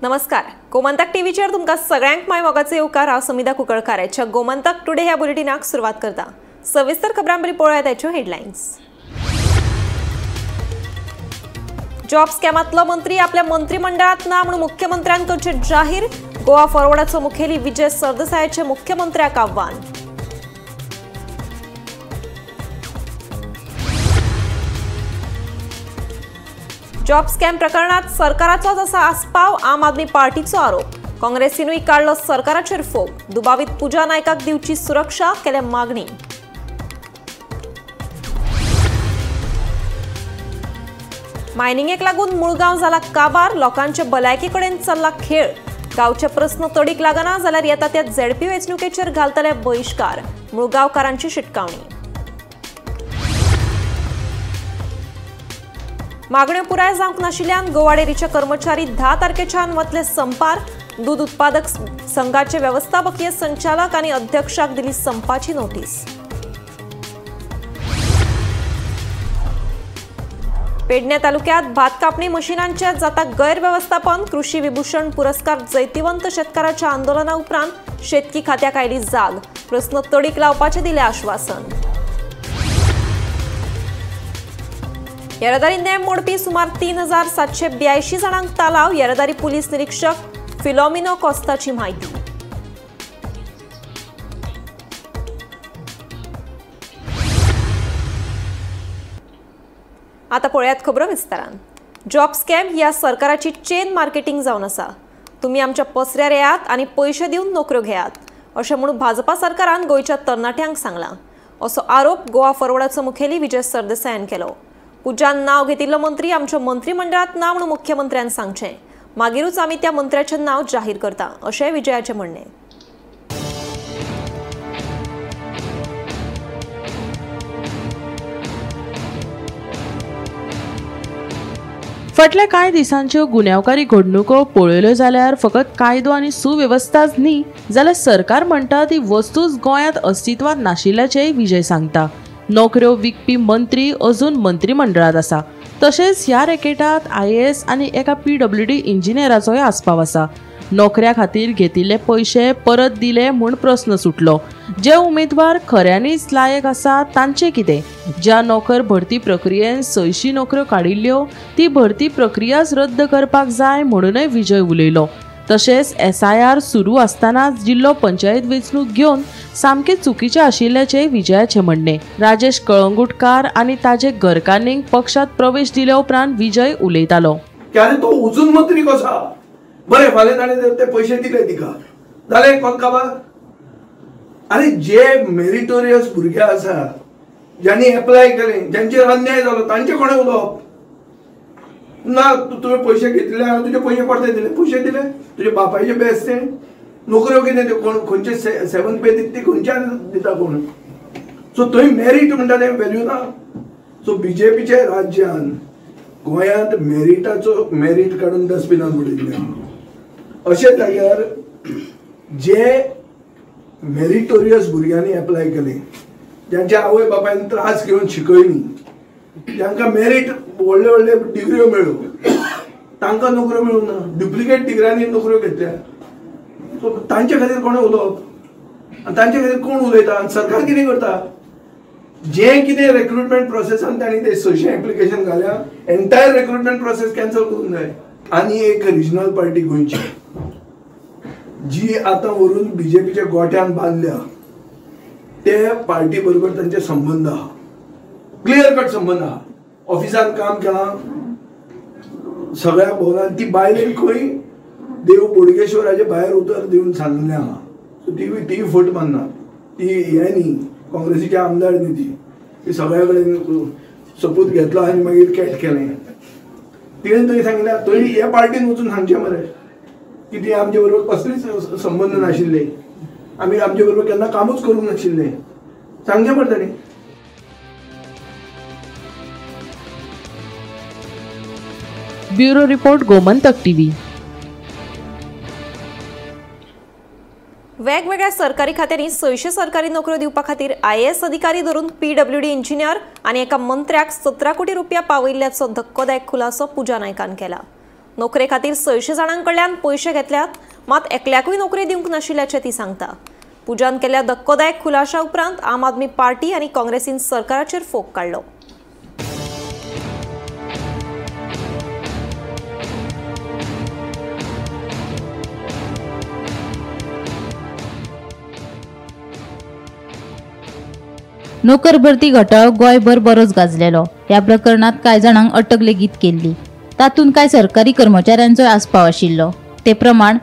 नमस्कार, गोमंतक टीव्हीचेर तुमकां सगळ्यांक my मोगाचो येवकार. हांव समिधा कुंकळकार ह्या गोमंतक टुडे ह्या बुलेटिनाक सुरवात करता. सविस्तर खबरां बरी पळोवया ताच्यो हेडलायन्स. जॉब स्कॅमांतलो मंत्री आपल्या मंत्रिमंडळात ना म्हणून मुख्यमंत्र्यान करचें जाहीर. गोवा फॉरवर्डाचो मुखेली विजय सरदेसायाचें मुख्यमंत्र्याक आव्हान. जॉब स्कॅम प्रकरणात सरकाराचोच असा आस्पाव, आम आदमी पार्टीचो आरोप. काँग्रेसीनूय काडलो सरकाराचेर फोग. दुबावीत पूजा नायकाक दिवची सुरक्षा, केल्या मागणी. मायनिंगेक लागून मुळगांव जाला काबार, लोकांचे भलायके कडेन चल्ला खेळ. गांवचे प्रस्न तडीक लागना जाल्यार येता त्या झेडपी वेंचणुकेचेर घालतले बहिश्कार, मुळगांवकारांची शिटकावणी. मागण्यो पुराय जावंक नाशिल्ल्यान गोवा डेअरीचे कर्मचारी 10 तारखेच्यान वतले संपार. दूध उत्पादक संघाचे वेवस्थापकीय संचालक आनी अध्यक्षाक दिली संपाची नोटीस. पेडणे तालुक्यात भात कापणी मशिनांचे जाता गैरव्यवस्थापन. कृषी विभूषण पुरस्कार जैतिवंत शेतकाराच्या आंदोलना उपरांत शेतकी खात्याक आयली जाग. प्रस्न तडीक लावपाचें दिलें आश्वासन. येरादारी नेम मोडपी सुमार 3782 जाणांक तालाव. येरादारी पुलीस निरीक्षक फिलोमिनो कोस्ताची म्हायती. आता पळयात खबरो विस्तारान. जॉब स्कॅम ह्या सरकाराची चेन मार्केटिंग जावन आसा. तुमी आमच्या पसऱ्यार येयात आनी पयशे दिवन नोकऱ्यो घेयात अशें म्हणून भाजपा सरकारान गोंयच्या तरणाट्यांक सांगलां, असो आरोप गोवा फॉरवर्डाचो मुखेली विजय सरदेसायान केलो. पूजान नाव घेतिल्लो मंत्री आमच्या मंत्रिमंडळात ना म्हणून मुख्यमंत्र्यान सांगचें, मागीरूच आमी त्या मंत्र्याचें नाव जाहीर करता, अशें विजयाचें म्हणणें. फाटल्या कांय दिसांच्यो गुन्यांवकारी घडणुको पळयल्यो जाल्यार फकत कायदो आनी सुवेवस्थाच न्ही जाल्यार सरकार म्हणटा ती वस्तूच गोंयांत अस्तित्वांत नाशिल्ल्याचेंय विजय सांगता. नोकऱ्यो विकपी मंत्री अजून मंत्रिमंडळांत आसा. तशेंच ह्या रॅकेटांत IAS आनी एका PWD इंजिनियराचोय आस्पाव आसा. नोकऱ्या खातीर घेतिल्ले पयशे परत दिले म्हूण प्रस्न सुटलो. जे उमेदवार खऱ्यांनीच लायक आसा तांचें कितें? ज्या नोकर भरती प्रक्रियेन 600 नोकऱ्यो काडिल्ल्यो ती भरती प्रक्रियाच रद्द करपाक जाय म्हणूनय विजय उलयलो. तशेंच SIR सुरू आसतनाच जिल्लो पंचायत वेंचणूक घेवन सामकें चुकीचें आशिल्ल्याचें विजयाचें म्हणणें. राजेश कळंगुटकार आनी ताजे घरकान्नीक पक्षांत प्रवेश दिल्या उपरांत विजय उलयतालो. तो अजून मंत्री कसो बरें फाल्यां ताणें ते पयशे दिले तिका, जालें कोण काबार. आनी जे मेरिटोरियस भुरगे आसा ज्यांनी एप्लाय केलें, ज्यांचेर अन्याय जालो तांचे कोणें उलोवप ना? तुवें पयशे घेतले, हांवें तुजे पयशे परते दिले, पयशे दिले तुजे बापायचे बेस ते नोकऱ्यो कितें त्यो कोण खंयचे 7 पे दिता ती खंयच्यान दिता कोण? सो थंय मेरीट म्हणटा तें व्हॅल्यू ना. सो बीजेपीच्या राज्यान गोंयांत मेरिटाचो मेरीट काडून डस्टबिनान उडयल्लें. अशे जाग्यार जे मेरिटोरियस भुरग्यांनी एप्लाय केलें, ज्यांच्या आवय बापायन त्रास घेवन शिकयली, जांकां मेरीट व्हडले व्हडले डिग्र्यो मेळ्ळ्यो, तांकां नोकऱ्यो मेळूंक ना. डुप्लिकेट डिग्र्यांनी नोकऱ्यो घेतल्या. सो तांचे खातीर कोणें उलोवप आनी तांचे खातीर कोण उलयता आनी सरकार कितें करता? जें कितें रेक्रुटमेंट प्रोसेसान तांणी ते 600 एप्लिकेशन घाल्या, एंटायर रेक्रुटमेंट प्रोसेस कॅन्सल करूंक जाय. आनी एक रिजनल पार्टी गोंयची जी आतां व्हरून बीजेपीच्या गोठ्यान बांदल्या, ते पार्टी बरोबर तांचे संबंद आहा, क्लियर कट संबंद आहा. ऑफिसान काम केलां सगळ्या भोवलान. ती बायलेन खंय देव बोडगेश्वराचे भायर उतर दिवन सांगलें आहा. सो ती फट मारना. ती हें न्ही, काँग्रेसीचे आमदार न्ही ती, ती सगळ्या कडेन सपूत घेतलो आनी मागीर कॅट केलें. तिणें थंय सांगलें, थंय हे पार्टीन वचून सांगचें मरे की ती आमचे बरोबर कसलीच संबंद नाशिल्ले, आमी आमचे बरोबर केन्ना कामूच करूंक नाशिल्लें, सांगचें मरे ताणें. Bureau report, Gomantak TV. वेगवेगळ्या सरकारी खात्यांनी 600 सरकारी नोकऱ्यो दिवपा खातीर IAS अधिकारी धरून PWD engineer आनी एका मंत्र्याक 17 कोटी रुपया पावयिल्ल्याचो धक्कोदायक खुलासो पूजा नायकान केला. नोकरे खातीर 600 जाणां कडल्यान पयशे घेतल्यात, मात एकल्याकूय नोकरी दिवंक नाशिल्ल्याचें ती सांगता. पूजान केल्ल्या धक्कोदायक खुलाशा उपरांत आम आदमी पार्टी आनी काँग्रेसीन सरकाराचेर फोग काडलो. नोकर भरती घोटाळो गोंयभर बरोच गाजलेलो. ह्या प्रकरणात कांय जाणांक अटक लेगीत केल्ली. तातूंत कांय सरकारी कर्मचाऱ्यांचोय आस्पाव आशिल्लो. ते प्रमाण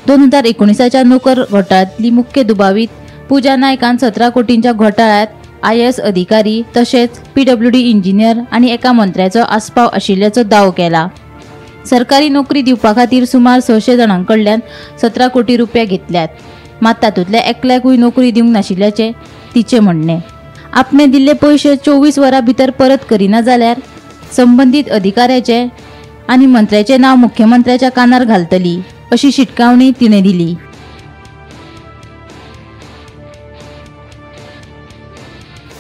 2019च्या नोकर घोटाळ्यांतली मुख्य दुबावीत पूजा नायकान 17 कोटींच्या घोटाळ्यांत IAS अधिकारी तशेंच PWD engineer आनी एका मंत्र्याचो आस्पाव आशिल्ल्याचो दावो केला. सरकारी नोकरी दिवपा खातीर सुमार 600 जाणां कडल्यान 17 कोटी रुपया घेतल्यात, मात तातूंतल्या एकल्याकूय नोकरी दिवंक नाशिल्ल्याचें तिचें म्हणणें. आपणे दिल्ले पयशे 24 वरां भितर परत करिना जाल्यार संबंदीत अधिकाऱ्याचे आनी मंत्र्याचें नांव मुख्यमंत्र्याच्या कानार घालतली अशी शिटकावणी तिणें दिली.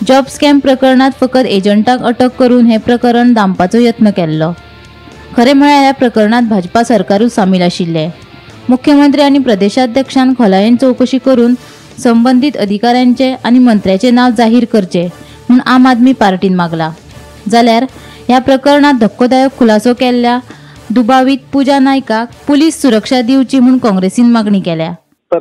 जॉब स्कॅम प्रकरणांत फकत एजंटांक अटक करून हें प्रकरण दामपाचो यत्न केल्लो. खरें म्हळ्यार ह्या प्रकरणांत भाजपा सरकारूच सामील आशिल्लें. मुख्यमंत्री आनी प्रदेशाध्यक्षान खोलायेन चवकशी करून संबंदीत अधिकाऱ्यांचे आनी मंत्र्याचे नांव जाहीर करचे म्हूण आम आदमी पार्टीन मागला. जाल्यार ह्या प्रकरणांत धक्कोदायक खुलासो केल्ल्या दुबावीत पूजा नायकाक पुलीस सुरक्षा दिवची म्हूण काँग्रेसीन मागणी केल्या.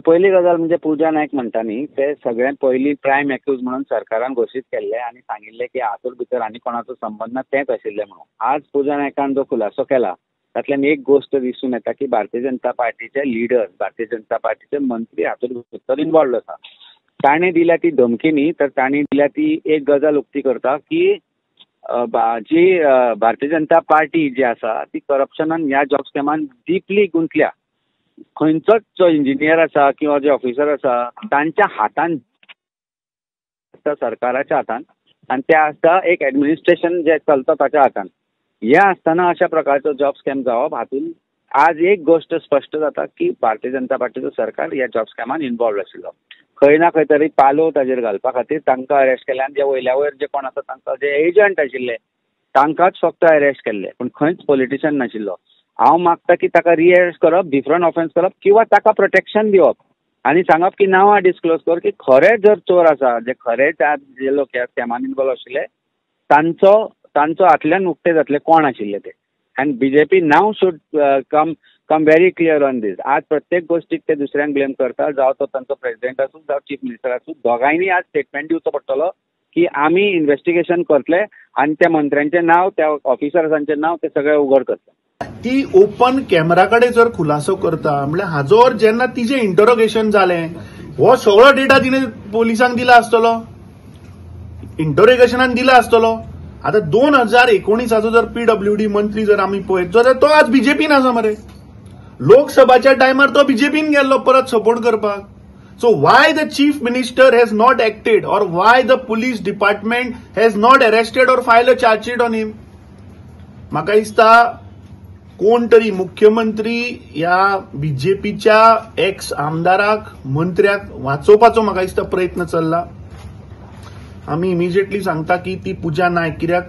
पयली गजाल म्हणजे पूजा नायक म्हणटा न्ही, ते सगळ्यांत पयलीं प्रायम एक्यूज म्हणून सरकारान घोशीत केल्ले आनी सांगिल्लें की हातूंत भितर आनी कोणाचो संबंद ना, तेंच आशिल्लें म्हणून. आज पूजा नायकान जो खुलासो केला तातल्यान एक गोश्ट दिसून येता की भारतीय जनता पार्टीचे लिडर्स, भारतीय जनता पार्टीचे मंत्री हातूंत भितर इनवॉल्व आसा. ताणें दिल्या ती धमकी न्ही, तर ताणें दिल्या ती एक गजाल उक्ती करता की जी भारतीय जनता पार्टी जी आसा ती करप्शनान ह्या जॉब स्कॅमान डिपली गुंतल्या. खंयचोच जो इंजिनियर आसा किंवा जे ऑफिसर आसा तांच्या हातान आसता, सरकाराच्या हातान, आनी ते आसता एक एडमिनिस्ट्रेशन जें चलता ताच्या हातान. हें आसतना अशा प्रकारचो जॉब स्कॅम जावप हातूंत आज एक गोश्ट स्पश्ट जाता की भारतीय जनता पार्टीचो सरकार ह्या जॉब स्कॅमान इनवॉल्व आशिल्लो. खंय ना खंय तरी पालोव ताजेर घालपा खातीर तांकां अरेस्ट केले आनी जे वयल्या वयर जे कोण आसा तांकां जे एजंट आशिल्ले तांकांच फक्त अरेस्ट केल्ले, पूण खंयच पॉलिटिशन नाशिल्लो. हांव मागता की ताका रिअरेस्ट करप, डिफरंट ऑफेन्स करप किंवा ताका प्रोटेक्शन दिवप आनी सांगप की नांवां डिस्क्लोज कर की खरे जर चोर आसा, जे खरे जे लोक ह्या स्कॅमान इनवॉल्व आशिल्ले तांचो हातल्यान उक्ते जातले कोण आशिल्ले ते. आनी BJP now should come very clear on this. आज प्रत्येक गोश्टीक ते दुसऱ्यांक ब्लेम करता, जावं तो तांचो प्रेजिडेंट आसूं जावं चीफ मिनिस्टर आसूं, दोगांयनी आज स्टेटमेंट दिवचो पडटलो की आमी इन्वेस्टिगेशन करतले आनी त्या मंत्र्यांचें नांव, त्या ऑफिसर्सांचें नांव ते सगळें उघड करतले. ती ओपन कॅमेरा कडेन जर खुलासो करता म्हणल्यार हाजो जेन्ना तिजें इंटरोगेशन जालें हो सगळो डेटा तिणें पोलिसांक दिला आसतलो, इंटरोगेशनान दिला आसतलो. आतां 2019 जर PWD मंत्री जर आमी पळयत जाल्यार तो आज बीजेपीन आसा मरे. लोकसभाच्या टायमार तो बीजेपीन गेल्लो परत सपोर्ट करपाक. So why the chief minister has not acted or why the police department has not arrested or file a chargesheet on him? म्हाका दिसता कोण तरी मुख्यमंत्री ह्या बीजेपीच्या एक्स आमदाराक मंत्र्याक वाचोवपाचो म्हाका दिसता प्रयत्न चल्ला. आमी इमिजिएटली सांगता की ती पूजा नायक, कित्याक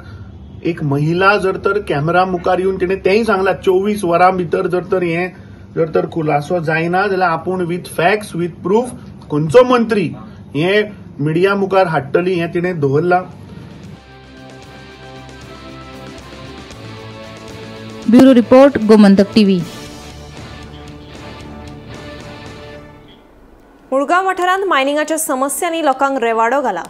एक महिला जर तर कॅमेरा मुखार येवन तिणें तेंय सांगलां 24 वरां भितर जर तर हें जर तर खुलासो जायना जाल्यार आपूण विथ फॅक्ट्स विथ प्रूफ खंयचो मंत्री हे मिडिया मुखार हाडटली हें तिणें दवरलां. Bureau report, Gomantak TV. Murgaon वाठारांत मायनिंगाच्या समस्यांनी लोकांक रेवाडो घाला.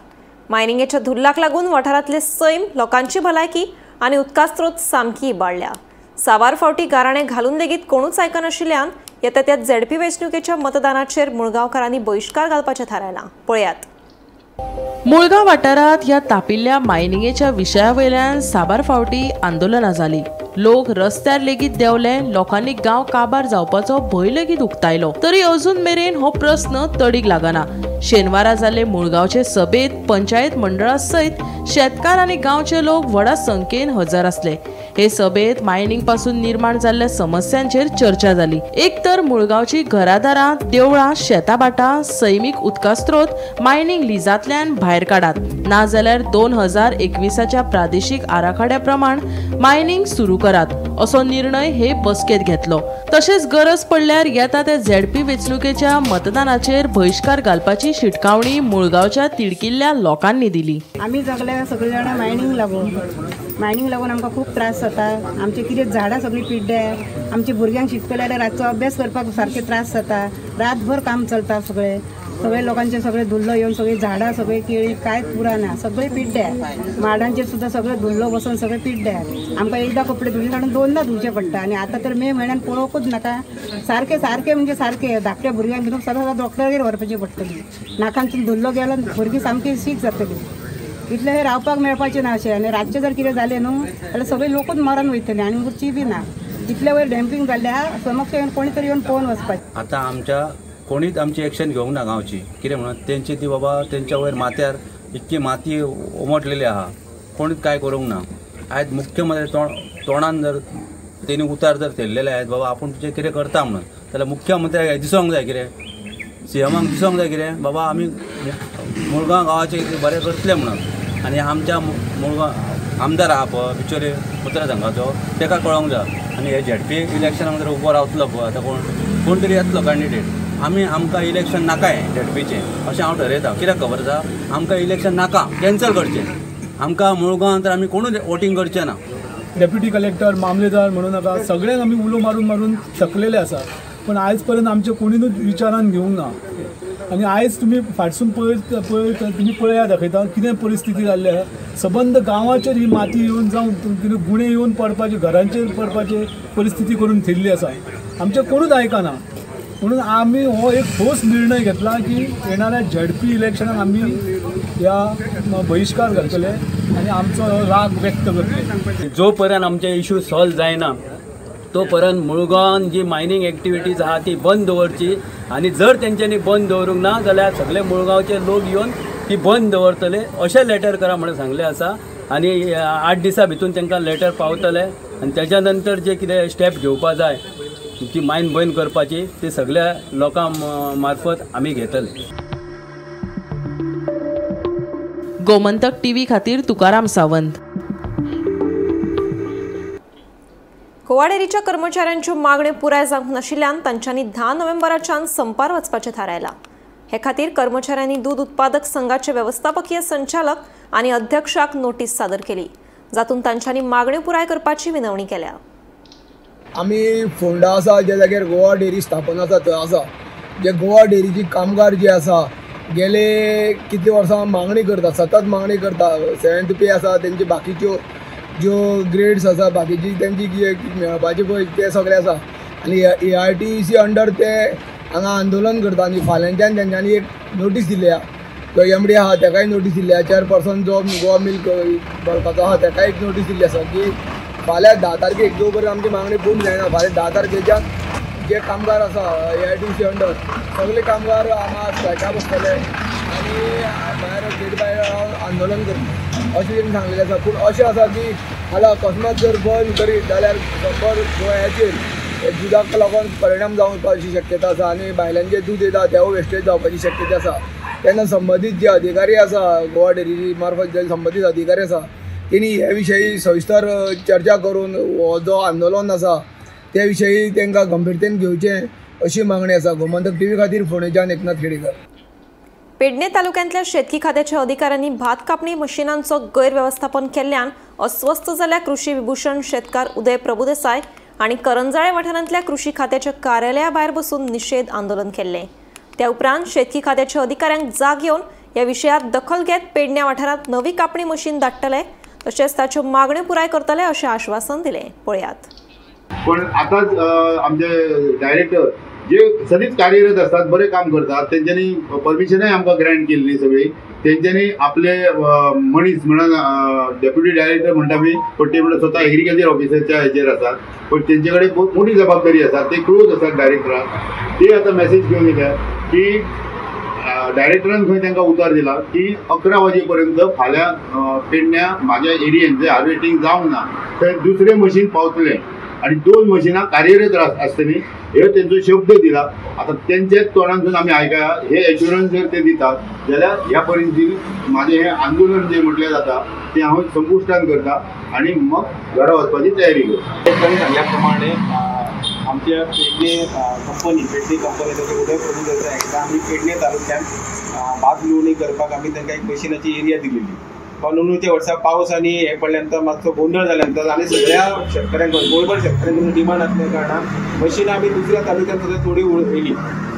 मायनिंगेच्या धुल्लाक लागून वाठारांतले सैम, लोकांची भलायकी आनी उदका स्रोत सामकी इबाडल्या. साबार फावटी गाराणे घालून लेगीत कोणूच आयकनाशिल्ल्यान येता त्या झेडपी वेंचणुकेच्या मतदानाचेर मुळगांवकारांनी बहिश्कार घालपाचें थारायलां. पळयात. मुळगांव वाठारांत ह्या तापिल्ल्या मायनिंगेच्या विशया वयल्यान साबार फावटी आंदोलनां जालीं. लोक रस्त्यार लेगीत देंवले. लोकांनी गांव काबार जावपाचो भंय लेगीत उक्तायलो. तरी अजून मेरेन हो प्रस्न तडीक लागना. शेनवारा जाल्ले मुळगांवचे सभेत पंचायत मंडळा सयत शेतकार आनी गांवचे लोक व्हडा संख्येन हजर आसले. हे सभेत मायनिंग पासून निर्माण जाल्ल्या समस्यांचेर चर्चा जाली. एक तर मुळगांवची घरादारां, देवळां, शेताभाटां, सैमीक उदका स्रोत मायनिंग लिजांतल्यान भायर काडात, नाजाल्यार 2021च्या प्रादेशीक आराखड्या प्रमाण मायनिंग सुरू करात असो निर्णय हे बसकेत घेतलो. तशेंच गरज पडल्यार येता त्या झेडपी वेंचणुकेच्या मतदानाचेर बहिश्कार घालपाची शिटकावणी मुळगांवच्या तिडकिल्ल्या लोकांनी दिली. आमी सगळे सगळे जाणां मायनींग लागून आमकां खूब त्रास जाता. आमचे कितें झाडां सगळीं पिड्ड्या, आमच्या भुरग्यांक शिकतले जाल्यार रातचो अभ्यास करपाक सारके त्रास जाता. रातभर काम चलता, सगळे सगळे लोकांचे सगळे धुल्लो येवन सगळीं झाडां सगळीं केळी कांयच उरना, सगळे पिड्ड्या. माडांचेर सुद्दां सगळे धुल्लो बसून सगळे पिड्ड्या. आमकां एकदां कपडे धुले काडून दोनदां धुवचे पडटा. आनी आतां तर मे म्हयन्यान पळोवंकूच नाका, सारके सारके म्हणजे सारके धाकट्या भुरग्यांक घेवन सदां सदां डॉक्टरागेर व्हरपाची पडटली. नाकांतून धुल्लो गेलो भुरगीं सामकी सीक जातली. इतलें हे रावपाक मेळपाचें ना अशें. आनी रातचें जर कितें जालें न्हू जाल्यार सगळे लोकूच मरण वयतले आनी उरची बी ना. इतले वयर डॅम्पिंग जाल्लें आहा, समक्ष येवन कोणी तरी येवन पळोवन वचपाचें. आतां आमच्या कोणीच आमची एक्शन घेवंक ना गांवची. कितें म्हणून तेंची ती बाबा तेंच्या वयर माथ्यार इतकी माती उमटलेली आहा, कोणीच कांय करूंक ना. आयज मुख्यमंत्री तोंडान जर तेणी उतार जर थेयलेले आयज बाबा आपूण तुजें कितें करता म्हणून, जाल्यार मुख्यमंत्र्याक दिसोंक जाय कितें, सीएमाक दिसोंक जाय कितें बाबा आमी मुळगांव गांवाचें बरें करतले म्हणून. आनी आमच्या मुळगांव आमदार आहा पळय बिचोले मतदारसंघाचो, तेका कळोंक जाय. आनी हे झेडपी इलेक्शनाक जर उबो रावतलो पळय आतां कोण तरी येतलो कॅन्डिडेट, आमी आमकां इलेक्शन नाकाय झेडपीचें अशें हांव ठरयता. कित्याक खबर आसा, आमकां इलेक्शन नाका, कॅन्सल करचें. आमकां मुळगांवान तर आमी कोणूच वोटींग करचें ना. डेप्युटी कलेक्टर, मामलेदार म्हणूं नाका, सगळ्यांक आमी उलो मारून मारून थकलेले आसा. पूण आयज पर्यंत आमचे कोणीनूच विचारान घेवंक ना. आनी आयज तुमी फाटसून पळयत पळयत तुमी पळया दाखयता कितें परिस्थिती जाल्ली आसा. सबंद गांवाचेर ही माती येवन जावं कितें गुणे येवन पडपाची, घरांचेर पडपाची परिस्थिती करून थेयल्ली आसा. आमचें कोणूच आयकना. म्हणून आमी हो एक ठोस निर्णय घेतला की येणाऱ्या झेडपी इलेक्शनाक आमी ह्या बहिश्कार घालतले आनी आमचो राग व्यक्त करतले. जो पर्यंत आमचे इशू सॉल्व जायना तो पर्यंत मुळगांवान जी मायनींग एक्टिविटीज आहा ती बंद दवरची. आनी जर तेंच्यांनी बंद दवरूंक ना जाल्यार सगळे मुळगांवचे लोक येवन ती बंद दवरतले अशें लेटर करा म्हणून सांगलें आसा. आनी 8 दिसां भितून तांकां लेटर पावतले आनी तेज्या नंतर जे कितें स्टेप घेवपा जाय ती मायन बंद करपाची ती सगळ्या लोकां मार्फत आमी घेतले. गोमंतक टीव्ही खातीर तुकाराम सावंत. गोवा डेअरीच्या कर्मचाऱ्यांच्यो मागण्यो पुराय जावंक नाशिल्ल्यान तांच्यांनी 10 नोव्हेंबराच्यान संपार वचपाचें थारायलां. हे खातीर कर्मचाऱ्यांनी दूद उत्पादक संघाचे वेवस्थापकीय संचालक आनी अध्यक्षाक नोटीस सादर केली, जातूंत तांच्यांनी मागण्यो पुराय करपाची विनवणी केल्या. आमी फोंडा आसा ज्या जाग्यार गोवा डेअरी स्थापन आसा थंय आसा. जे गोवा डेअरीची कामगार जे आसा गेले कितले वर्सां मागणी करता, सतत मागणी करता. 7th पे आसा तेंचे, बाकीच्यो ज्यो ग्रेड्स आसा बाकीची तेंची मेळपाचे पळय ते सगळे आसा. आनी AITC under ते हांगा आंदोलन करता. आनी फाल्यांच्यान तेंच्यांनी एक नोटीस दिल्या, जो MD आहा तेकाय नोटीस दिल्या, चेअरपर्सन जो गोवा मिल्क बल्काचो आहा तेकाय एक नोटीस दिल्ली आसा की फाल्यां 10 तारखेक जो पर्यंत आमची मागणी पूर्ण जायना फाल्यां 10 तारखेच्यान जे कामगार आसा AITC under सगळे कामगार हांगा स्ट्रायकाक बसतले आनी भायर गेट भायर आंदोलन करतले अशें तेणी सांगलेलें आसा. पूण अशें आसा की फाल्यां अकस्मात जर बंद करीत जाल्यार शंबर गोंयाचेर दुदाक लागून परिणाम जावपाची शक्यता आसा आनी बायलांचें दूद येता तेवूय वेस्टेज जावपाची शक्यता आसा. तेन्ना संबंदीत जे अधिकारी आसा गोवा डेअरी मार्फत जे संबंदीत अधिकारी आसा तेणी हे विशयी सविस्तर चर्चा करून हो जो आंदोलन आसा त्या विशयी तांकां गंभीरतेन घेवचें अशी मागणी आसा. गोमंतक टीव्ही खातीर फोंडेच्यान एकनाथ खेडेकर. पेडणे तालुक्यांतल्या शेतकी खात्याच्या अधिकाऱ्यांनी भात कापणी मशिनांचो गैरवेवस्थापन केल्ल्यान अस्वस्थ जाल्ल्या कृषी विभूषण शेतकार उदय प्रभुदेसाय आनी करंजाळे वाठारांतल्या कृषी खात्याच्या कार्यालया भायर बसून निषेध आंदोलन केल्लें. त्या उपरांत शेतकी खात्याच्या अधिकाऱ्यांक जाग येवन ह्या विशयात दखल घेत पेडण्या वाठारांत नवी कापणी मशीन धाडटले तशेंच ताच्यो मागण्यो पुराय करतले अशें आश्वासन दिलें. पळयात. पण आतांच आमचे डायरेक्टर जे सदींच कार्यरत आसतात, बरें काम करतात, तेंच्यांनी परमिशनय आमकां ग्रँट केल्ली सगळी. तेंच्यांनी आपले मनीस म्हणून डेप्युटी डायरेक्टर म्हणटा आमी, पण ते म्हणटा स्वता एग्रीकल्चर ऑफिसरच्या हेचेर आसात, पण तेंचे कडेन मोठी जबाबदारी आसा, ते क्लोज आसात डायरेक्टराक. ते आतां मॅसेज घेवन येतात की डायरेक्टरान खंय तांकां उतार दिला की 11 वाजे पर्यंत फाल्यां पेडण्या म्हाज्या एरियेन जंय हार्वेस्टींग जावंक ना थंय दुसरें मशीन पावतलें. आनी 2 मशिनां कार्यरत आसतली हे तेंचो शब्द दिला. आतां तेंच्याच तोंडांतसून आमी आयकया हे एश्युरन्स जर ते दितात जाल्यार ह्या परिस्थितीन म्हाजें हें आंदोलन जें म्हटलें जाता तें हांव संपुश्टान करता आनी मग घरा वचपाची तयारी करता. तांणी सांगल्या प्रमाणे आमच्या पेडणे कंपनी पेडणे कंपनी ताचें उदक प्रदुशण एकदां आमी पेडणे तालुक्यांत भात लुवणी करपाक आमी तांकां एक मशिनाची एरिया दिलेली. पण अंदूच्या वर्सा पावस आनी हें पडल्या नंतर मातसो गोंदळ जाल्या नंतर आनी सगळ्या शेतकऱ्यांक गोंयभर शेतकऱ्यांक डिमांड आसल्या कारणान मशिनां आमी दुसऱ्या तालुक्यांत सुद्दां थोडी येयली.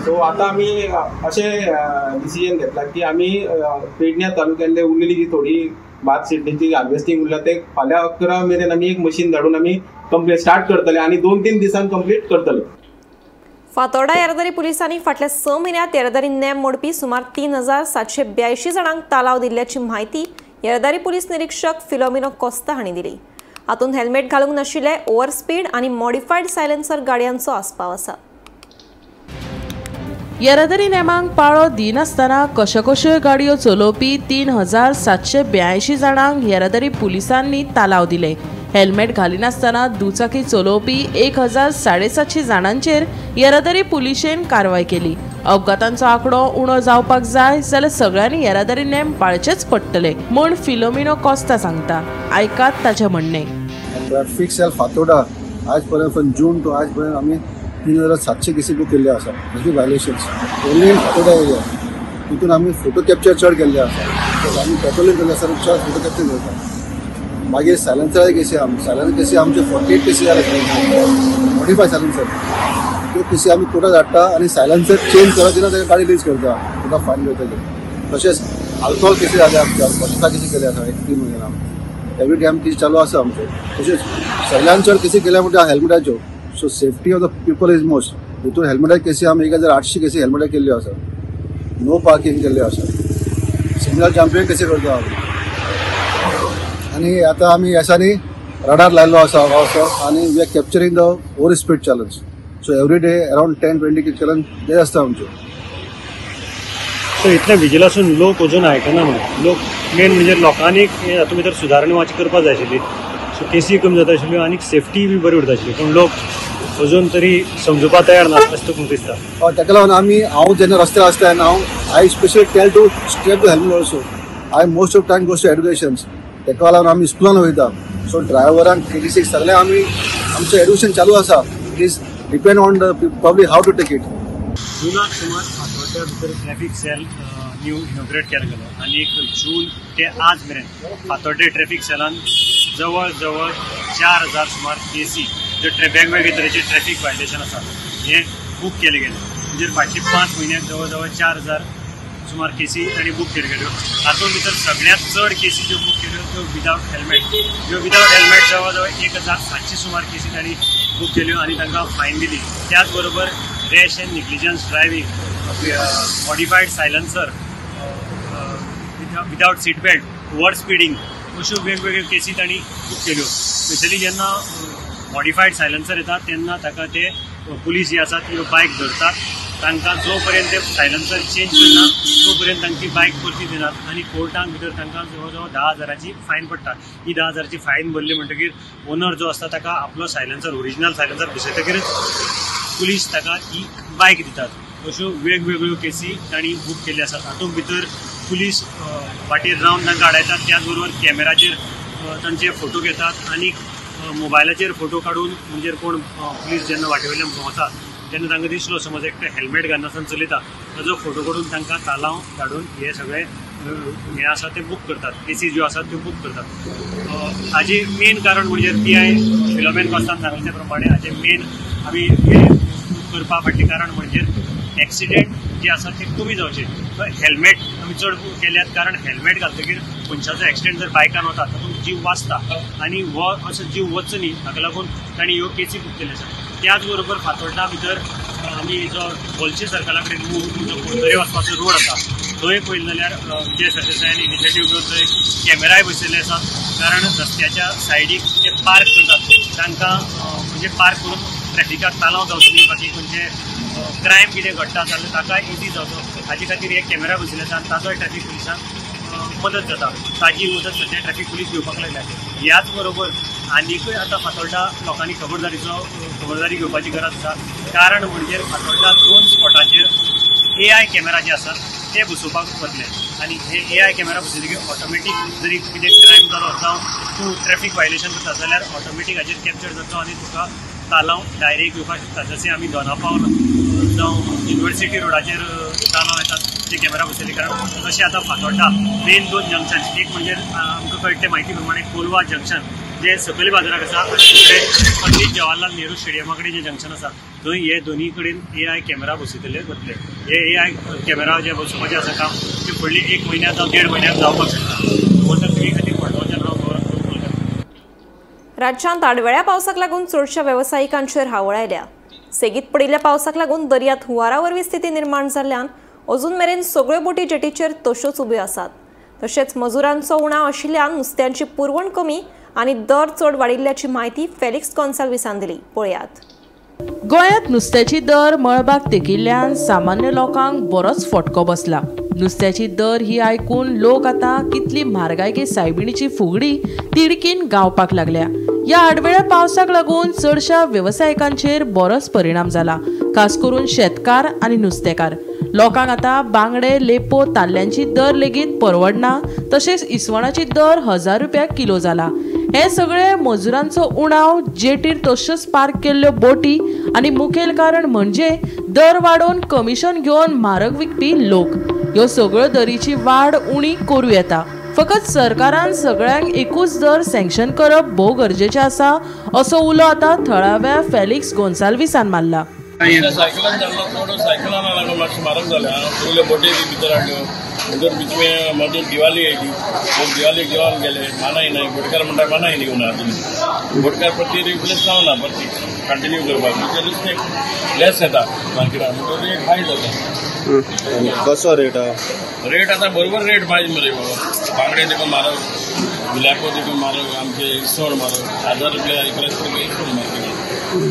सो आतां आमी अशें डिसिजन घेतलां की आमी पेडण्या तालुक्यांतले उरलेली जी थोडी भात शेडणीची हार्वेस्टींग उरला ते फाल्यां 11 मेरेन आमी एक मशीन धाडून आमी कंप्लीट स्टार्ट करतले आनी 2-3 दिसांक कंप्लीट करतले. फातोर्डा येरादारी पुलिसांनी फाटल्या 6 म्हयन्यांत येरादारी नेम मोडपी सुमार 3782 जाणांक तालाव दिल्ल्याची म्हायती येरादारी पुलीस निरीक्षक फिलोमिनो कोस्ता हांणी दिली. हातूंत हेल्मेट घालूंक नाशिल्ले, ओव्हर स्पीड आनी मॉडिफायड सायलेन्सर गाडयांचो आस्पाव आसा. येरादारी नेमांक पाळो दिनासतना कश्यो कश्यो गाडयो चलोवपी 3782 जाणांक येरादारी पुलिसांनी तालाव दिले. हेल्मेट घालिनासतना दुचाकी चलोवपी 1750 जाणांचेर येरादारी पुलिशेन कारवाय केली. अपघातांचो आंकडो उणो जावपाक जाय जाल्यार सगळ्यांनी येरादारी नेम पाळचेच पडटले म्हूण फिलोमिनो कोस्ता सांगता. आयकात ताचें म्हणणें. ट्रॅफिक सेल फातोर्डा आज पर्यंत फ्रॉम जून टू आज पर्यंत आमी 3700 केसी बूक केल्ले आसा. Traffic violations only in Fatorda area. तितून आमी फोटो कॅप्चर चड केल्ले आसा. आमी पेट्रोलिंग केल्ले आसा, चड फोटो कॅप्चर करता. मागीर सायलेन्सराचे केसी, सायलेन्सर केसी आमचे 48 केसी जाले. मॉडिफाय सायलेन्सर त्यो केसी आमी कोर्टात हाडटा आनी सायलेन्सर चेंज करत दिना ताका गाडी रिलीज करता, ताका फायन करता. तशेंच अल्कोहोल केसी जाले आमचे, अल्कोहोल केसी केले आसा 1-3 म्हयन्यान एवरी टायम केसी चालू आसा आमच्यो. तशेंच सगळ्यान चड केसी केल्या म्हणटा हेल्मेटाच्यो. So safety of the people is most. हितून हेल्मेटा केसी आमी 1800 केसी हेल्मेटा केल्ल्यो आसा. नो पार्किंग केल्ल्यो आसा. सिग्नल जम्पींग केसी करता आमी. आनी आतां आमी ह्या रडार लायल्लो आसा असो आनी we are capturing the over speed challenge. So every day around 10-20 challan ते आसता आमच्यो. सो इतले विजील आसून लोक अजून आयकना म्हणून लोक मेन म्हणजे लोकांनी हातूंत भितर सुदारणा मातशी करपाक जाय आशिल्ली. सो केसी कमी जाता आशिल्ल्यो आनी सेफ्टी बी बरी उरता आशिल्ली, पूण लोक अजून तरी समजुपाक तयार ना अशें तुमकां दिसता. हय, ताका लागून आमी हांव जेन्ना रस्त्यार आसता तेन्ना हांव I specially tell to strap the helmet also. I most of time goes to educations. ताका लागून आमी स्कुलान वयता. सो ड्रायव्हरांक केसी सगळें आमी आमचें एड्युकेशन चालू आसा. It is depend on the public how to take it. जुनाक सुमार फातोर्ड्या भितर ट्रॅफिक सेल न्यू इनॉग्रेट केलो गेलो आनी जून ते आज मेरेन फातोर्डे ट्रॅफिक सेलान जवळ जवळ 4000 सुमार केसी जे वेगवेगळे तरेचे ट्रॅफिक व्हायलेशन आसा हे बूक केले गेले. म्हणजे फाटले 5 म्हयन्याक जवळ जवळ 4000 सुमार केसी तांणी बूक केल्यो गेल्यो. हातूंत भितर सगळ्यांत चड केसी ज्यो बूक केल्यो त्यो विदावट हेल्मेट, ज्यो विदावट हेल्मेट जवळ जवळ 1700 सुमार केसी तांणी बूक केल्यो आनी तांकां फायन दिली. त्याच बरोबर rash and negligence driving, modified silencer, without seat belt, over speeding अश्यो वेगवेगळ्यो केसी तांणी बूक केल्यो. स्पेशली जेन्ना मॉडिफायड सायलन्सर येता तेन्ना ताका ते पुलीस जी आसा ती बायक धरतात, तांकां जो पर्यंत ते सायलन्सर चेंज करना तो पर्यंत तांची बायक परती दिनात आनी कोर्टान भितर तांकां जवळ जवळ 10,000ची फायन पडटा. ही 10,000ची फायन भरली म्हणटकीर ओनर जो आसता ताका आपलो सायलन्सर ओरिजिनल सायलन्सर बसयतकीरच पुलीस ताका ही बायक दितात. अश्यो वेगवेगळ्यो केसी तांणी बूक केल्यो आसात. हातूंत भितर पुलीस वाटेर रावन तांकां आडायतात, त्याच बरोबर कॅमेराचेर तांचे फोटो घेतात आनी मोबायलाचेर फोटो काडून म्हणजे कोण पुलीस जेन्ना वाटे वयल्यान भोंवता तेन्ना तांकां दिसलो समज एकटो हेल्मेट घालनासतना चलयता ताजो फोटो काडून तांकां तालांव धाडून हे सगळे हें आसा तें बूक करतात, केसी ज्यो आसात त्यो बूक करतात. हाजें मेन कारण म्हणजे पी I Philomena कोस्तान सांगले त्या प्रमाणे हाजें मेन आमी हें करपा फाटलें कारण म्हणजे एक्सिडेंट जे आसा ते कमी जावचे. हेल्मेट आमी चड केल्यात कारण हेल्मेट घालतकीर मनशाचो एक्सिडेंट जर बायकान वता तातूंत जीव वाचता आनी हो असो जीव वचचो न्ही हाका लागून तांणी ह्यो केसी बूक केल्यो आसात. त्याच बरोबर फातोर्डा भितर आमी जो बोलशे सर्कला कडेन जो कुडतरी वचपाचो रोड आसा थंय पळयलें जाल्यार विजय सरदेसायान इनिशिएटीव घेवन थंय कॅमेराय बसयल्ले आसात, कारण रस्त्याच्या सायडीक जे पार्क करतात तांकां म्हणजे पार्क करून ट्रॅफिकाक तालांव जावचो न्ही, बाकी खंयचे क्रायम कितें घडटा जाल्यार ताका इजी जावचो हाजे खातीर एक कॅमेरा बसयले आसा आनी ताचोय ट्रॅफिक पुलिसांक मदत जाता ताजी मदत सद्या ट्रॅफिक पुलीस घेवपाक लागल्या. ह्याच बरोबर आनीकय आतां फातोड्डा लोकांनी खबरदारी घेवपाची गरज आसा. कारण म्हणजे फातोड्डा 2 स्पॉटाचेर AI camera जे आसात ते बसोवपाक वतले आनी हे AI camera बसयतकीर ऑटोमॅटीक जरी कितें क्रायम जालो जावं तूं ट्रॅफिक वायलेशन करता जाल्यार ऑटोमॅटीक हाजेर कॅप्चर जातलो आनी तुका तालांव डायरेक्ट येवपाक शकता. जशें आमी दोनापावल जावं युनिवर्सिटी रोडाचेर तालांव येतात ते कॅमेरा बसयले. कारण तशें आतां फातोड्डा मेन 2 जंक्शन, एक म्हणजे आमकां कळटे म्हायती प्रमाणे कोलवा जंक्शन जे सकयल बाजाराक आसा आनी दुसरें पंडीत जवाहरलाल नेहरू स्टेडियमा कडेन जे जंक्शन आसा थंय हे दोनी कडेन AI camera बसयतले वतले. हे AI camera जे बसोवपाचें आसा काम ते फुडले 1 म्हयन्याक जावं 1.5 म्हयन्याक जावपाक शकता. गोमंतक टीव्ही खातीर मडगांवच्यान हांव गौरव कोलकर. राज्यांत आडवेळ्या पावसाक लागून चडशा वेवसायिकांचेर हावळ आयल्या. सेगीत पडिल्ल्या पावसाक लागून दर्यांत हुंवारा वरवीं स्थिती निर्माण जाल्ल्यान अजून मेरेन सगळ्यो बोटी जेटीचेर तश्योच उब्यो आसात. तशेंच मजुरांचो उणाव आशिल्ल्यान नुस्त्यांची पुरवण कमी आनी दर चड वाडिल्ल्याची म्हायती फेलिक्स गोन्साल्विसान दिली. पळयात. गोंयांत नुस्त्याची दर मळबाक तेकिल्ल्यान सामान्य लोकांक बरोच फटको बसला. नुस्त्याची दर ही आयकून लोक आतां कितली म्हारगाय की सायबिणीची फुगडी तिडकीन गावपाक लागल्या. ह्या आडवेळ्या पावसाक लागून चडशा वेवसायिकांचेर बरोच परिणाम जाला, खास करून शेतकार आनी नुस्तेकार. लोकांक आतां बांगडे, लेपो, ताल्ल्यांची दर लेगीत परवडना. तशेंच इसवणाची दर 1000 रुपया किलो जाला. हे सगळे मजुरांचो उणाव, जेटीर तश्योच पार्क केल्ल्यो बोटी आनी मुखेल कारण म्हणजे दर वाडोवन कमिशन घेवन म्हारग विकपी लोक. ह्यो सगळ्यो दरीची वाड उणी करूं येता. फकत सरकारान सगळ्यांक एकूच दर सँक्शन करप भोव गरजेचें आसा असो उलो आतां थळाव्या फेलिक्स गोन्साल्विसान मारला. सायकलान जाल्लो थोडो सायकलान लागून मातशें म्हारग जालें. सगळ्यो बोटी भितर हाडल्यो, भितर बिचमे मदीं दिवाली आयली, लोक दिवालीक जेवण गेले, मानाय नाय, बोटकार म्हणटा मानाय न्ही ना तुमी, बोटकार परती रिप्लेस जावना, परती कंटिन्यू करपाक म्हणजे नुस्तें लेस येता मार्केटान, म्हणटकीर रेट हाय जाता. कसो रेट आहा? रेट आतां बरोबर रेट पाहिजे मरे बाबा. बांगडे देखून म्हारग, गुलाबो देखून म्हारग, आमचे इसवण म्हारग, 1000 रुपया 1100 रुपया इसवण मार्केटान.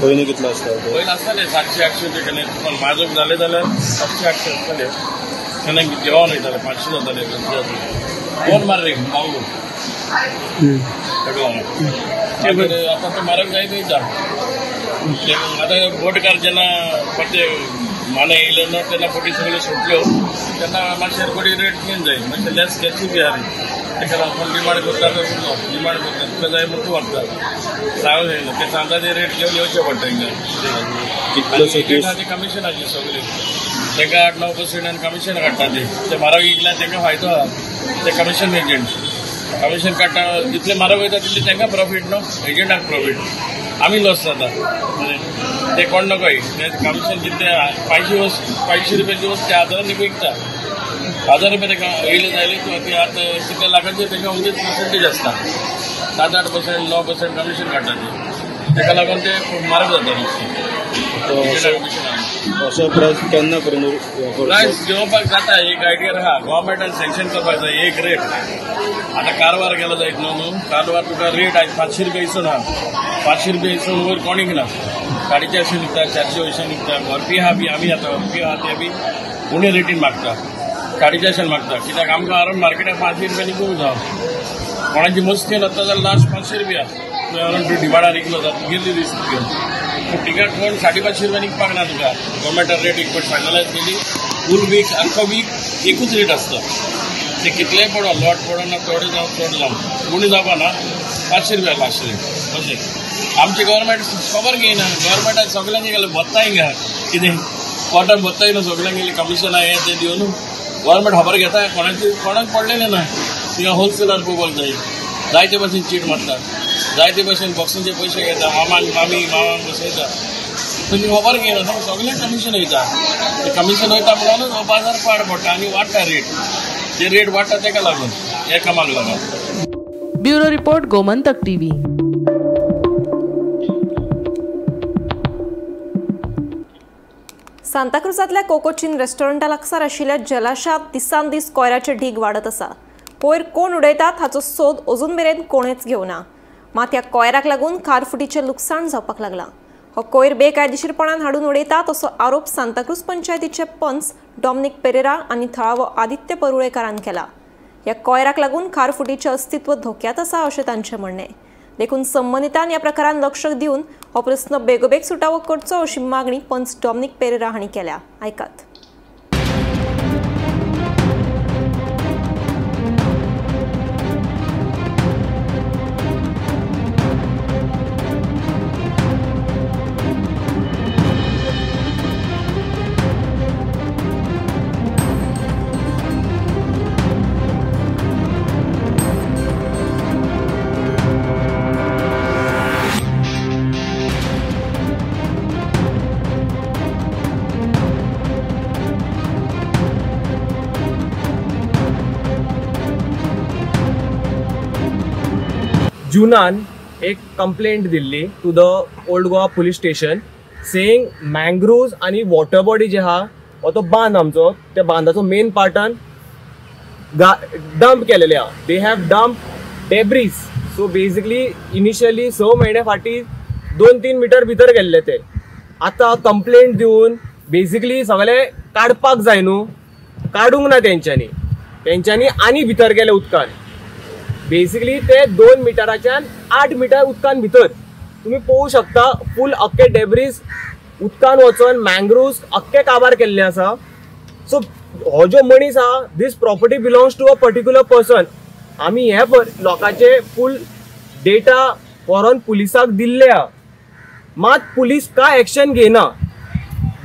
पयलीं कितलो आसता? पयलीं आसताले 700-800 केन्ना, पण म्हारग जाले जाल्यार 700-800 आसताले, केन्ना जेवण वयताले 500 जाताले, दोन मार मावलो आतां तो म्हारग जायत वयता. आतां बोटकार जेन्ना परते मानाय येयले ना तेन्ना बोटी सगळ्यो सुटल्यो तेन्ना मातशे बोटी रेट चेंज जाय, मातशें लेस गॅसी बी आहा. ताका लागून डिमांड करता तो डिमांड करता तुका जाय म्हूण तूं व्हरता, सांगूंक जायना ते सांगता ते रेट घेवन येवचें पडटा. हिंगा कमिशनाचे सगळे तांकां 8-9% आनी कमिशन काडटा ते म्हारग विकल्यार तांकां फायदो आहा. ते कमिशन एजंट कमिशन काडटा, जितले म्हारग वयता तितले तांकां प्रॉफीट न्हू, एजंटाक प्रॉफीट, आमी लॉस जाता. ते कोण नकोय ते कमिशन जितले 500 रुपयाची वस्त ते 1000 विकता, 1000 रुपया ताका येयले जायले ते आतां कितल्या लाखांचे तांकां उणेच पर्संटेज आसता, 7-8% 9% कमिशन काडटा ते, ताका लागून ते म्हारग जाता नुस्तें. असो प्रायस केन्ना पर्यंत प्रायस घेवपाक जाता? एक आयडिया आहा, गव्हर्मेंटान सँक्शन करपाक जाय एक रेट. आतां कारवार गेलो जायत न्हू, कारवार तुका रेट आयज 500 रुपया इसवण आहा, 500 रुपया इसवण वयर कोणीक ना, 450 निघता, 400 वयशां निघता. व्हरपी आहा बी आमी आतां व्हरपी आहा ते बी उणे रेटीन मागता, 450 मागता, कित्याक आमकां अरावंड मार्केटाक 500 रुपया निघूंक जावं. कोणाची मस्ती वता जाल्यार लास्ट 500 रुपया तुवें अरावंड डिमांडार विकलो जाता तुगेली रिस्क घेवन. पूण तिका कोण 550 रुपया निघपाक ना तुका. गव्हर्मेंटान रेट एक फावट फायनलायज केली, फूल वीक आख्खो वीक एकूच रेट आसता, ते कितलेय पडो लॉट पडो ना थोडे जावं चड जावं उणें जावपा ना, 500 रुपया लास्ट रेट. अशें आमची गव्हर्मेंट खबर घेयना. गव्हर्मेंटान सगळ्यांक गेलें भत्ताय घ्या, कितें कॉटन भत्ताय न्हू सगळ्यांक गेलें कमिशन हें तें दिवन गव्हर्मेंट खबर घेता, कोणाची कोणाक पडलेलें ना. तिका होलसेलर पळोवपाक जाय, जायते भशेन चीट मारता, जायते भशेन बॉक्सिंगचे पयशे घेता, मामाक मामी मामाक बसयता, तुमी खबर घेयना, तांकां सगळें कमिशन वयता. ते कमिशन वयता म्हणून हो बाजार पाड पडटा आनी वाडटा रेट, ते रेट वाडटा ताका लागून ह्या कामाक लागून. Bureau report, Gomantak TV. सांताक्रुजांतल्या कोकोचीन रेस्टॉरंटा लागसार आशिल्ल्या जलाशयांत दिसान दीस कोयराचे ढीग वाडत आसा. कोयर कोण उडयतात हाचो सोद अजून मेरेन कोणेच घेवना. मात ह्या कोयराक लागून खारफुटीचें लुकसाण जावपाक लागलां. हो कोयर बेकायदेशीरपणान हाडून उडयतात असो आरोप सांताक्रूज पंचायतीचे पंच डॉमनिक पेरेरा आनी थळावो आदित्य परुळेकारान केला. ह्या कोयराक लागून खारफुटीचें अस्तित्व धोक्यांत आसा अशें तांचें म्हणणें. देखून संबंदितान ह्या प्रकारान लक्ष दिवन हो प्रस्न बेगोबेग सुटावो करचो अशी मागणी पंच डॉमनिक पेरेरा हांणी केल्या. आयकात. जुनान एक complaint Delhi to the Old Goa police station saying mangroves आनी वॉटर बॉडी जे आहा हो तो बांद आमचो त्या बांदाचो मेन पार्टान डंप केलेले आहा. They have dump debris. So basically initially 6 म्हयने फाटीं 2-3 मिटर भितर गेल्ले ते आतां कंप्लेंट दिवन बेसिकली सगळे काडपाक जाय न्हू, काडूंक ना तेंच्यांनी, तेंच्यांनी आनी भितर गेले उदकान. बेसिकली ते 2 मिटराच्यान 8 मिटर उदकान भितर तुमी पळोवंक शकता फूल अख्खे डेब्रीज उदकान वचोन मँग्रोव्स अख्खे काबार केल्ले आसा. सो हो जो मनीस आहा this property belongs to a particular person. आमी हे लोकांचे फूल डेटा व्हरोन पुलिसाक दिल्ले आहा, मात पुलीस काय एक्शन घेयना.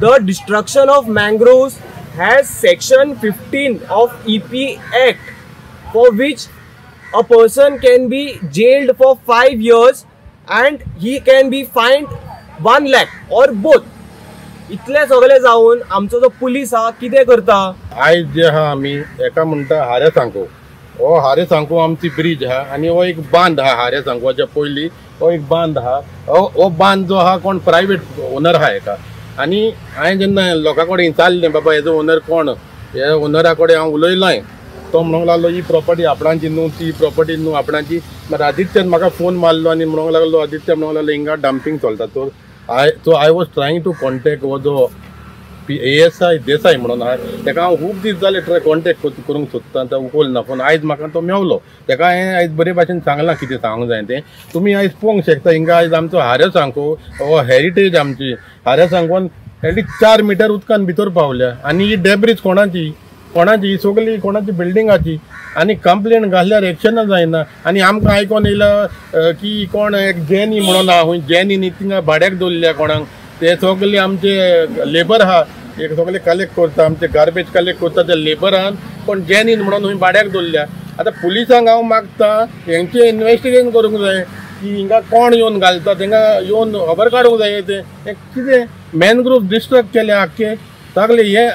The destruction of mangroves has section 15 of EP act for which a person can be jailed for 5 years and he can be fined 1 lakh or both. इतले सगळे जाऊन आमचो जो पुलीस आहा कितें करता. आयज जे आहा आमी एका म्हणटा हारे सांगो, हो हारे सांगो आमची ब्रीज आहा आनी हो एक बांद आहा. हारे सांगवाच्या पयलीं हो एक बांद आहा. हो बांद जो आहा कोण प्रायवेट ओनर आहा एका. आनी हांवें जेन्ना लोकां कडेन विचारलें बाबा हेजो ओनर कोण, ह्या ओनरा कडेन हांव उलयलां, तो म्हणूंक लागलो ही प्रॉपर्टी आपणाची न्हू, ती प्रॉपर्टी न्हू आपणाची. मागीर आदित्यान म्हाका फोन मारलो आनी म्हणूंक लागलो, आदित्य म्हणूंक लागलो हिंगा डंपींग चलता. So I was trying to contact हो जो ASI Desai म्हणून आहा तेका हांव खूब दीस जाले ट्राय कॉन्टेक्ट करूंक सोदता, तो उखल ना फोन. आयज म्हाका तो मेवलो, तेका हांवें आयज बरे भाशेन सांगलां कितें सांगूंक जाय तें. तुमी आयज पळोवंक शकता हिंगा आयज आमचो हारे सांगो हो हेरिटेज आमची हारे सांगून एटलीस्ट 4 मिटर उदकान भितर पावल्या. आनी ही डेब्रीज कोणाची, कोणाची ही सगळी कोणाची बिल्डिंगाची. आनी कंप्लेन घातल्यार एक्शनच जायना. आनी आमकां आयकोन येयला की कोण एक जेनी म्हणून आहा, खूंय जेनी न्ही थिंगा भाड्याक दवरल्या कोणाक, ते सगळे आमचे लेबर आहा एक सगळे कलेक्ट करता, आमचे गार्बेज कलेक्ट करता त्या लेबरान कोण जेनीन म्हणून खूंय भाड्याक दवरल्या. आतां पुलिसांक हांव मागता हेंचें इन्वेस्टिगेशन करूंक जाय की हिंगा कोण येवन घालता, तेंगा येवन खबर काडूंक जाय. तें कितें मॅनग्रोव डिस्ट्रक्ट केले आख्खे सगळे, हे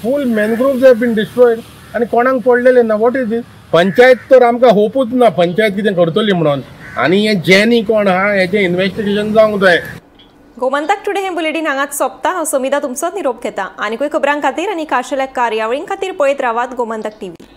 full mangroves have been destroyed आनी कोणाक पडलेलें ना. What is these? Panchayat तर आमकां होपूच ना पंचायत कितें करतली म्हणून. आनी हें जेनी कोण आहा हेजें इन्वेस्टिगेशन जावंक जाय. गोमंतक टुडे हें बुलेटीन हांगाच सोंपता. हांव समिता तुमचो निरोप घेता. आनीकूय खबरां खातीर आनी खाशेल्या कार्यावळीं खातीर पळयत रावात गोमंतक टीव्ही.